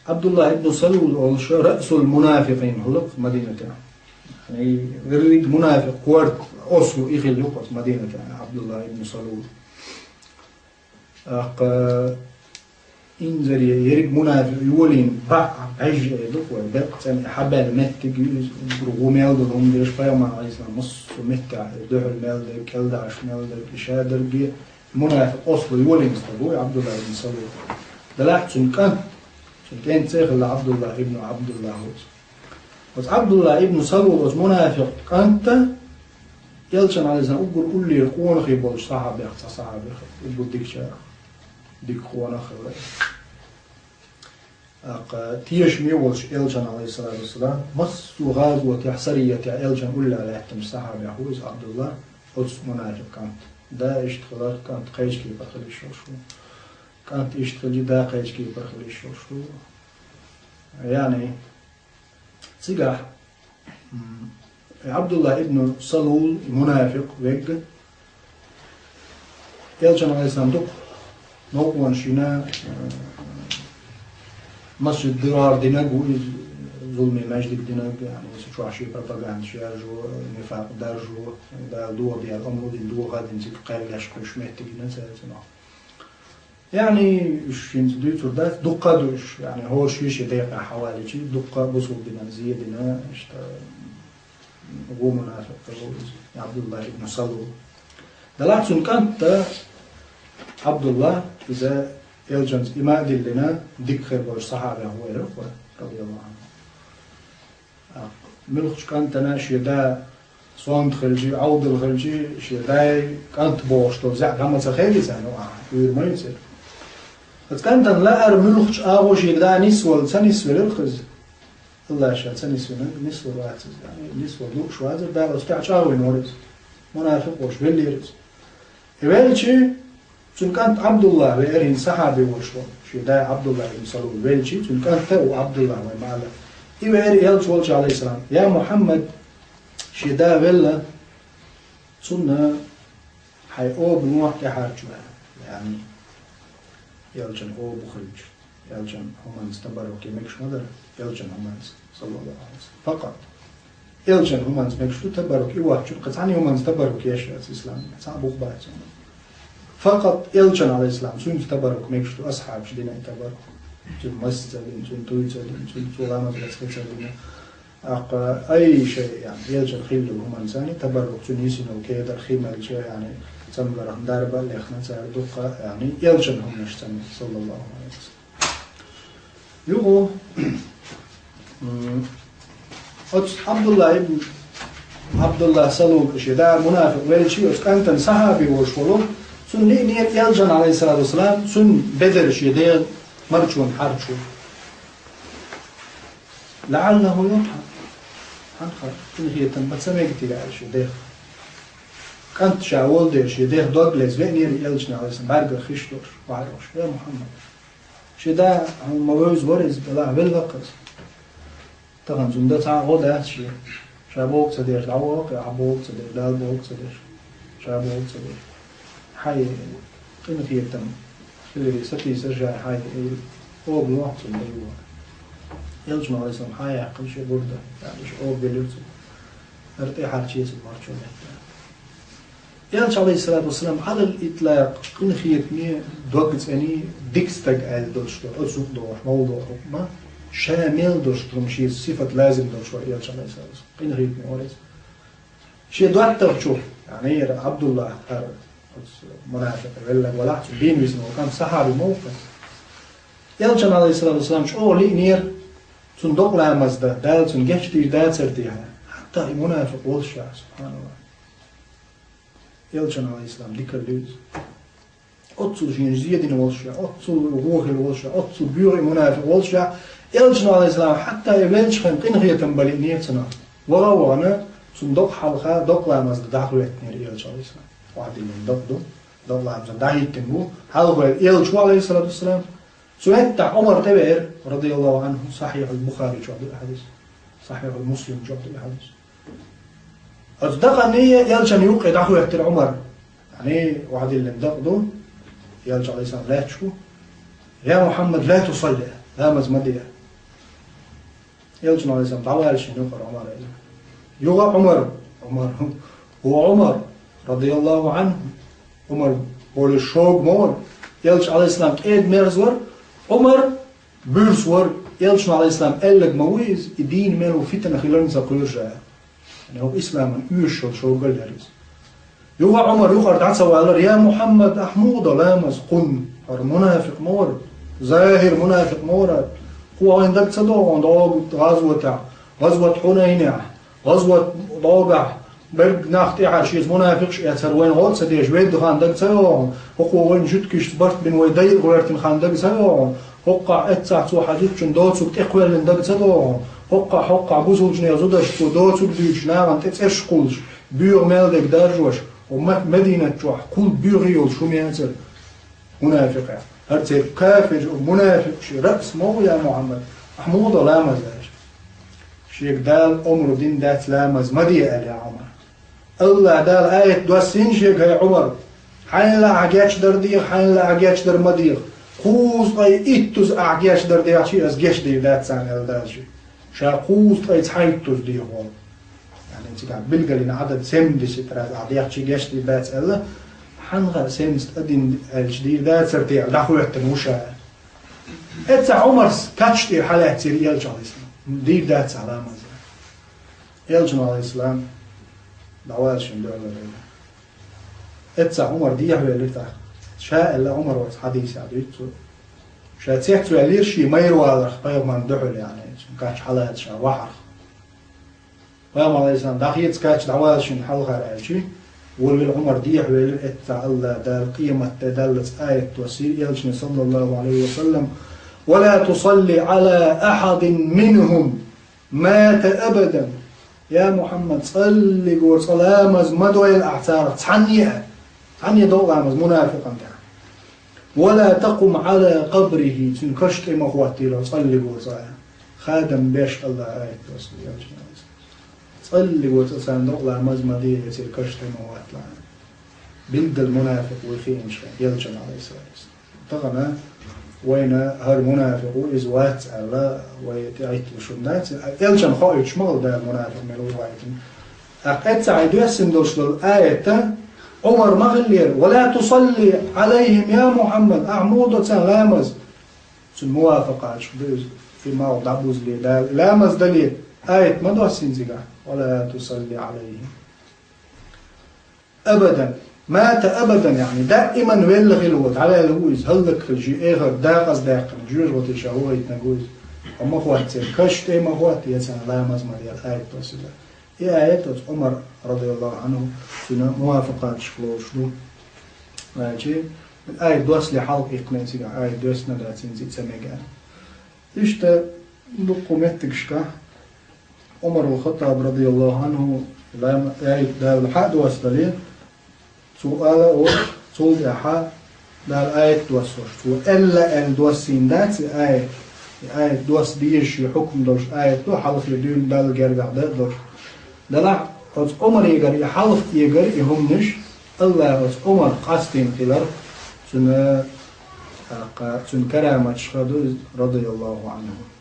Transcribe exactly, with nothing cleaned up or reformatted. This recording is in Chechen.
Абдулла ибн Салул олуш, раъсул мунафикъин хилла Мадинате. Яъни, гӀирриг мунафикъ корта ослу и хилла ю-кх Мадинате, Абдулла ибн Салул. ТӀаккха инзаре ерриг мунафикъ йолийна бакъ бӀаьжжа ду-кх вай, бакъ цӀена хьабаьлла меттиг ю иза, гӀу мел долу хӀума деш, пайхамар, Ӏалайхиссалам, массо а меттехь, дуьхьал мел дерг, кӀелдахьаш мел дерг, и шадерриге мунафикъ ослу йолийна стаг ву и Абдулла ибн Салул. Делахь цуьнан кӀант, цуьнан кӀентан цӀе а хилла Абдулла ибн Абдулла ву иза. Оцу Абдулла ибн Салул оцу мунафикъ кӀанта Элчан, Ӏалайхиссалам, уггар уллера къонахий болчу сахьабех цхьа сахьаби хилла, уггар дикачарах, дика къонах хилла. ТӀаккха тешаме волчу Элчан, Ӏалайхиссалату вассалам, массо а гӀазотехь, сариятехь Элчан уллехь лаьттинчу сахьабех ву иза Абдулла, оцу мунафикъ кӀант. Да иштта хилар, кӀант кхечу кепара хила йиш йолуш ву. КӀант иштта хилча, да кхечу кепара хила йиш йолуш ву. Яъни, цигахь, м, Абдулла ибн Салул, мунафикъ вегга, Элчан, Ӏалайхиссалам, дукха новкъонаш йина, э, масжид дирар динарг ву иза, зуламе маьждиг динарг, яъни, цу чохь шен пропаганда яржо, нифакъ даржо, Дала дохадеана омра дина, дохадина цига кхел леш кхуьйсуш меттиг йина цара цунах. Яъни, уьш хӀинца дуьйцур дац, дуккха а ду уьш, яъни, хӀора шен-шен декъехь хьавалийча, дуккха а бусулба динан зе а дина, иштта, ву мунафикъ ву иза, Абдулла ибн Салул. Делахь цуьнан кӀанта Абдулла, иза Элчанца иман а диллина, дика хир болчу сахьабех ву элира вай, радияллаху Ӏанху. Муьлххачу кӀантана шен да сонта хилча, Ӏовдал хилча, шен дай кӀант бохуш долу зӀе гӀан ма ца хилла царна, ву ахьа, уьйр ма ю церан. Оцу кӀантана лаьара муьлххачу агӀор шен да нисвала ца нисвелира иза. Аллаша ца нисвина, нисвала вац иза. Нисвала лууш вацара, Дала оцу тӀехь чӀагӀвина вара иза. Мунафикъ волуш веллера иза. И велча, цуьнан кӀант Абдулла веара, хӀинца сахьаби волуш ву, шен да Абдулла ибн Салул велча, цуьнан кӀант а ву Абдулла вай ма-аллара. И веара Элча волчу, Ӏалайхиссалам: «Я Мухьаммад, шен да велла, цунна хьайн оба лохьа тӀехьарчо», яъни, Элчан оба хилча. Элчан хӀуманца табаррук е мегаш ма дара, Элчан хӀуманца, саллаллаху Ӏалайхи ва саллам. Факъат. Элчан хӀуманца мегаш ду табаррук, и воцчунна кхин цхьана хӀуманца табаррук еш яц исламехь, цхьа а бух бац цунна. Факъат Элчан, Ӏалайхиссалам, цуьнца табаррук мегаш ду, асхьабаша дина и табаррук. Цуьнан мас ца дина, цуьнан туй ца дина, цуьнан цо ламаз лаца хи ца дина. ТӀаккха Ӏайша, яъни, Элчан хилла хӀуманца, яъни, табаррук, цуьнан йисина кедар, хи мелча, яъни, цамгарх дарба а лехна цара дуккха, яъни, Элчан хӀуманаш царна, саллаллаху Ӏалайхи ва саллам. Юха, м, оцу Абдулла ибн Абдулла Салул шен да мунафикъ велча, оцу кӀантана сахьаби волуш волу, цунна лиънера Элчан, Ӏалайхиссалату вассалам, цуьнан бедар шен дегӀан марчонан хьарчо. «ЛаӀаллаху юрхьам». Хьан хаа, къинхетам бан ца мега те аьлла шен дех. КӀант ша волу дела шен дех дог леза веанера Элчане, Ӏалайхиссалам, бӀаьргах хиш долуш, ваьхьалуш: «Я Мухьаммад, шен да хьуна ма вевза вара иза, делахь велла-кх иза. Тахана цунна дан цхьа а гӀо дац шен. Ша бохург ца деш дӀаваха, ахь бохург ца деш, Дала бохург ца деш, ша бохург ца деш. Хьайн къинхетам хиларе сатийсар ша хьайна», — аьлла, оба лохьа цунна дан юха. Элчано, Ӏалайхиссалам, хьаяьккхина шен бурда, яъни, ша оба велира цунна. ХӀара тӀехьарчо цунна марчо метта. Элча, Ӏалайхиссалату вассалам, Ӏалал итлакъ, къинхетаме, дог цӀене, дика стаг аьлла долуш долу, оцу юкъа догӀуш, мовла догӀу хӀукма, ша мел долуш долу шен сифат лазим долуш вара Элча, Ӏалайхиссалату вассалам. Къинхетаме вара иза. Шен доттагӀчух, яъни, хӀара Ӏабдулла, хӀара оцу мунафикъ велларг валахь, цу дийна висина волу кӀант сахьаби ма ву-кх иза. Элчана, Ӏалайхиссалату вассалам, чӀогӀа лиънера цунна докъа ламаз дан, Дала цунна гечдийр дацара техьа. Хьатта и мунафикъ волушехь, субхьаналлахӀ. Элчана, Ӏалайхиссалам, дикалла ю иза. Оццул шена зе дина волушехь, оццул вон хилла волушехь, оццул боьха и мунафикъ волушехь, Элчана, Ӏалайхиссалам, хьатта и веллачхьана къинхетам бан лиънера цунах. Ваха а вахана, цунна докъа хьалха, докъа ламаз дан дӀахӀоьттинера Элча, Ӏалайхиссалам. Охьадиллина докъа ду, докъа ламаз дан дӀахӀиттина бу, хьалхаваьлла Элча ву, Ӏалайхиссалату вассалам. Цу меттехь Ӏумар тӀевеара, радияллаху Ӏанху, Сахьихьул Бухари чохь ду и хьадис, Сахьихьул Муслим чохь ду и хьадис. Оцу дакъане Элчана юккъе дӀахӀоьттира Ӏумар. Яъни, охьадиллина дакъа ду, Элча, Ӏалайхиссалам, лаьтташ ву. «Я Мухьаммад, ла тусалли, ламаз ма де». Элчано, Ӏалайхиссалам, дӀаваьлла шийна юкъара Ӏумар аьлла. Юха Ӏумар, Ӏумар, хӀуа Ӏумар, радияллаху Ӏанху, Ӏумар болаш шога ма вара. Элча, Ӏалайхиссалам, кӀеда-мерза вара, Ӏумар буьрса вара. Элчано, Ӏалайхиссалам, аьлларг ма ву иза, и дийна мел ву фитна хиларна ца кхоьруш а. ХӀокху исламан оьшуш йолу шогал яра иза. Юха Ӏумар юкъара дӀа ца валара: «Я Мухьаммад, ахь муха до ламаз кхунна? ХӀара мунафикъ ма вара, захӀир мунафикъ ма вара. Кхо вайна дага ца догӀу хьуна догӀу гӀазватехь, гӀазват Хьунайнехь, гӀазват догӀахь, берг нах тӀехьа шеца мунафикъаш эцар вайна гӀо а ца деш, ведда хан дага ца йогӀу хьуна, хӀокхо вайна жуьгташца барт бина вай дайа гӀоьртина хан дага ца йогӀу хьуна, хӀоккхахь эццахь цо хьан зудчун доцург тӀекхоьллина дага ца догӀу хьуна, хӀоккхахь, хӀоккхахь бусулбанех зудашца цо доцург дуьйцуш, нахана тӀе цӀераш кхуллуш, боьха мел дерг даржош, хӀокху Ма-, Мединат чохь кхул боьха йолуш хӀума яцара мунафикъех. ХӀара церан кафир, мунафикъ ши раъс ма ву, я Мухьаммад, ахь муха до ламаз аьлча?» Шега Дала омра дина дац ламаз ма де аьлла, я Ӏумар. АллахӀ Дала аят доссийна шега: «ХӀай Ӏумар, хьайна лаахь гечдар деха, хьайна лаахь гечдар ма деха. Кхузткъе иттуза ахь гечдар дехчий, ас гечдийр дац царна», аьлла Дала шега. Ша кхузткъе цхьайттуза дехаш волу. Яъни цигахь билгалдина Ӏадад семьдесят раз ахь дехчий гечдийр дац аьлла, хьанна хаьа, семьдесят один аьлча дийр дацара те аьлла, дӀахӀоьттина ву ша. Эццахь Ӏумарс кач тӀера хьалаьцира Элча, Ӏалайхиссалам. Дийр дац ахь ламаз. Элчано, Ӏалайхиссалам, дӀавала шен доьллара. Эццахь Ӏумар дехьавелира тӀаккха. Ша аьлла Ӏумар оцу хьадисехь дуьйцу. Ша цецваьллера шен майра валарх пайхамарна дуьхьал, яъни, кач хьалаца ша вахьарх. Пайхамар, Ӏалайхиссалам, дӀахеца кач дӀавала шен хьалхара аьлча, волавелла Ӏумар дехьавелира, эццахь АллахӀ Дала къематде даллалц аят доссийра Элчане, саллаллаху Ӏалайхи ва саллам: «Ва ла тусалли Ӏала ахьадин минхум мата абадан». Я Мухьаммад, цӀаллигора цкъа ламаз ма дойла ахь царах цхьанне а. Цхьанне дойла ламаз мунафикъан тӀехь. «Ва ла такъум Ӏала къабрихи», цуьнан каш тӀе ма хӀоттийла цӀаллигора цкъа а. Хадам беш АллахӀа аят доссийра Элчане. ЦӀаллигора цкъа царна дойла ламаз ма де, церан каш тӀе ма хӀоттийла. Билггал мунафикъ вуй хиъначу хенахь Элчанна, Ӏалайхиссалату вассалам. Тахана вайна хӀара мунафикъ ву, иза вац аьлла, вай тӀехӀитталуш хӀума дац. Элчанна хоуьйтуш ма хилла Дала мунафикъ мила ву вайтина. ТӀаккха эццахь и доьссина долуш долу аят, Ӏумар ма хиллера: «Ва ла тусалли Ӏалайхим, я Мухьаммад, ахь муха до царна ламаз?» Цуьнан мувафакъаташ ду иза, и малх дӀабузале Дала, ламаз дале, аят ма доссийна цигахь: «Ва ла тусалли Ӏалайхим». Абадан. Мата абадан, яъни, даиман велла хилла ву, дӀаваьлла ву иза, хӀаллакьхилча, эхарт дакъаздаьккхина, жоьжахате ша вахийтинарг ву иза. Амма ма хӀоттийла, каш тӀе ма хӀоттийла, царна ламаз ма де аьлла, аят доссийра. И аят оцу Ӏумар, радияллаху Ӏанху, цуьнан мувафакъаташ лоруш ду. Ваьлчи, аят доссале хьалха иккхина цигахь, аят доьссина дац, хӀинца и ца мега. Иштта дуккха меттигашкахь Ӏумар ал-Хаттаб, радияллаху Ӏанху, лам-, аят Дала хьа а доссадале, цо ала а олуш, цул тӀаьхьа Дала аят доссош. Цо аьлла аьлла доссийна дац и аят. И аят досса дезаш, и хьукам долуш аят ду, хьалхе дуьйна Далла гергахь дан а долуш. Делахь оцу Ӏумарегара и хьалха эгара и хӀуманаш, АллахӀа оцу Ӏумар къастийна хилар, цуьнан, тӀаккха, цуьнан караматашха ду иза, радияллаху Ӏанху.